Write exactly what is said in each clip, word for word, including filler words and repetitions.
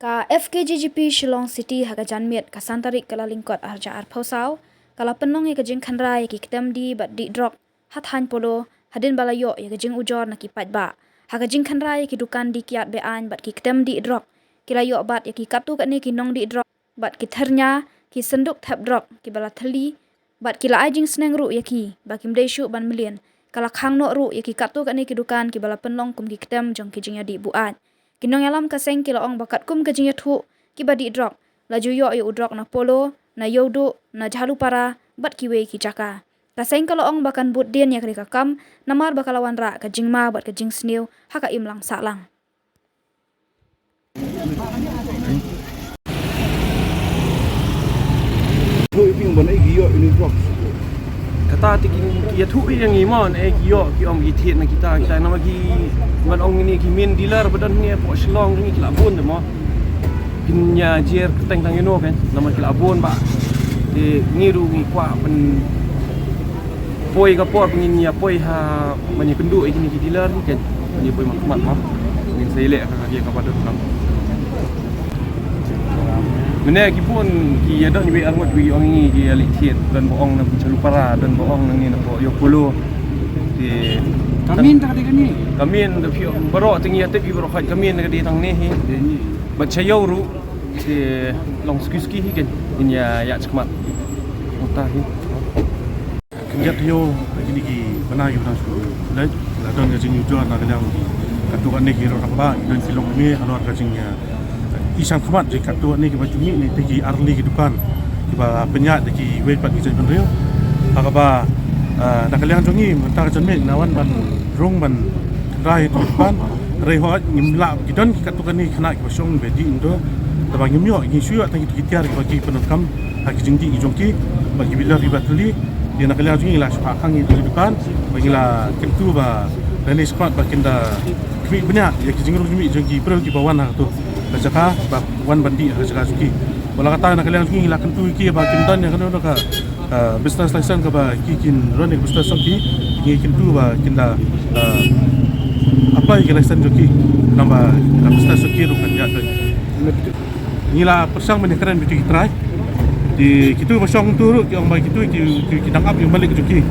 Ka F K J G P Shillong City ha ka janmiet ka san tarik Kyllalyngkot arhajar arphew saw, ka la pynlong ïa ka jingkhynra ïa ki ktem dih bad dih drok ha thaiñ Polo, hadien ba la ïoh ïa ka jingujor na ki paidbah. Ha ka jingkhynra ïa ki dukan dih kiad be-aiñ bad ki ktem dih drok, ki la ïoh bat ïa ki katto katne ki nongdih drok bad ki thyrnia, ki synduk thep drok kiba la thylli, bad ki la ai jingsneng ruh ïa ki ba kim dei shuh ban mlien. Ka la khang noh ruh ïa ki katto katne ki dukan kiba la pynlong kum ki ktem jong ki jingïadih buaid. Ki nongïalam ka seng ki la ong ba katkum ka jingïathuh, kiba dih drok la ju ïoh ïa u drok na Polo, na Ïewduh, na Jhalupara bad kiwei ki jaka. Ka seng ka la ong ba kan bud dien ïa kane ka kam, namar ba ka la wanrah ka jingma bad ka jingsniew ha ka imlang sahlang. Kata te ki, ki ïathuh ïa ngi mo, ne ki ïoh, ki ong ki thied na kita, kita, namar ki, ban ong ngi ki main dealer ba don hangne hapoh Shillong, ngi ki la bun te mo. Kin ïa jer kyrteng tang ïano kan, namar ki la bun bha. Te ngi ruh ngi kwah ban poi ka por ba ngin ïa poi ha, ban ïa kynduh ïa kine ki dealer ni kan. Ban ïa poi man khmat mo. Ngin sa ïaleh ha ka, ka, kaba don kam. Mynne ki bun ki ïa don wei arngut wei ong ngi ki ïa leit thied, don ba ong na Jhalupara, don ba ong nangne na Ïewduh Polo. Te ka main ta ka dei kane. Ka main da phi baroh te ngi ïa tip, baroh khoit ka main ka dei tang ne hi. Bad sha Ïew ruh. Te long suki suki hi kan, ngin ïa ïaid shakhmat. Uta hi. Khyndiat taïew kine ki bnai ki bnai shu leit, la don ka jingujor na ka liang ki katto katne ki rangbah, ki don ki longkmie halor ka jing, eh, i shakhmat jong ki katto katne kiba ju mih ne te ki artylli ki dukan kiba pynïaid da kiwei pat ki jaitbynriew. Ha kaba, eh, na ka liang jong ngi mynta ka janmiet ngi la wan ban rung ban khynra ïa ki dukan. Hynrei hooid ngim lah, ki don ki katto katne ki khynnah kiba shong ba dih, ngi to, tangba ngim ïoh, ngi shu ïoh tang kito ki tiar kiba ki pyndonkam ha ki jingdih ki jong ki, ba ki bilor kiba thylli. Te na ka liang jong ngi la shu phah khang ïa ki dukan, ba ngi la kyntu ba lane shakhmat ba kin da khmih bniah ïa ki jingrung jingmih jong ki briew kiba wan ha kato ka jaka, ba wan ban dih ha ka jaka jong ki. Wat la katta na ka liang jong ngi la kyntu ïa ki ba kin don ïa kano kano ka ah, business license kaba ki kin run ïa ka business jong ki, ngi kyntu ba kin da, ah, apply ïa ka license jong ki, namar ba ka business jong ki ruh kan ïaid beit. Ngi la pyrshang ban ïakren bad kito ki trai. Te kito ba shong to ruh ki ong ba kito ki, ki, ki dang ap ïa u malik jong ki.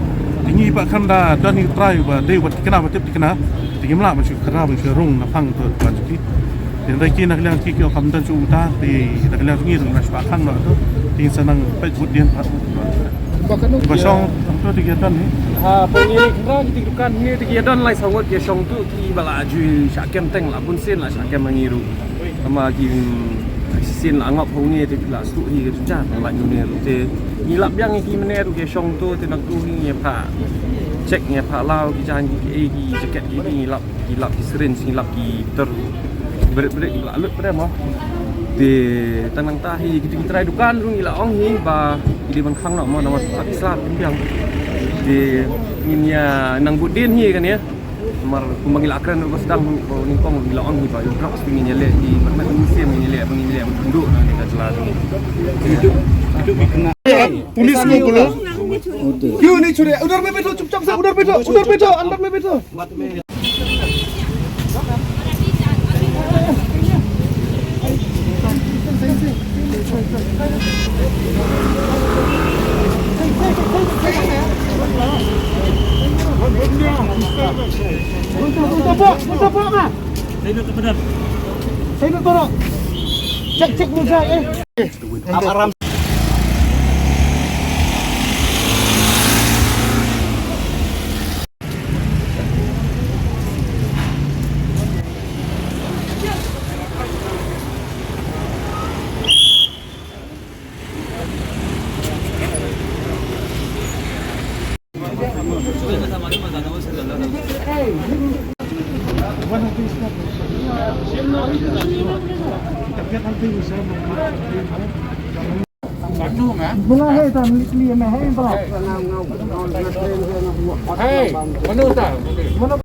Te ngi pat khlem da don ïa u trai ba dei wat thikna ba tip thikna. Te ngim lah ban shu khynra ban shu rung na phang to ban jong ki. Te hynrei ki na ka liang ki ki ong kam don shuh uta, te na ka liang ngi ruh ngi la shu phah khang noh to. Te ngin sa nang peit mut dien pat. Ba shong to te ki ïa don hi. Ha, pynlong ïa ki khynra ki te ki dukan hangne te ki ïa don lai saw ngut ki ïa shong to, kiba la ju shah kem teng, la bun sien la shah kem ha ngi ruh. Tangba ki, mm, shisien la ngop hangne te ki la sdang hi ka jingja, la hangne ruh te ngi lap biang ïa ki mynne ruh ki ïa shong to, te nangtu hi ngi ïa phah check, ngi ïa phah law ki jaiñ ki, ki, ki jaket ki, ki ngi lap. Ki lap ki syringe, ngi lap ki bynta bret bret, ngi la lut bret mo. Te tang nangta hi kito ki trai dukan ruh ngi la ong hi ba ki dei ban khang noh mo, namar ki slap ki biang. Te ngin ïa nang bud dien hi kane. Namar kumba ngi la kren ruh ba sdang ruh ba nyngkong ngi la ong hi ba ïa drugs te ngin ïa leh, ki permit museum ngin ïa leh, ba ngin ïa leh ban kynduh na ka jylla te. Police ko bolo. क्यों नहीं छोड़े? उधर में बैठो, चुपचाप से उधर बैठो, उधर बैठो, अंदर में बैठो। Cek, cek, musa, eh. Mula hai ta, muli, muli, meh hai ta. Hey, manu ta?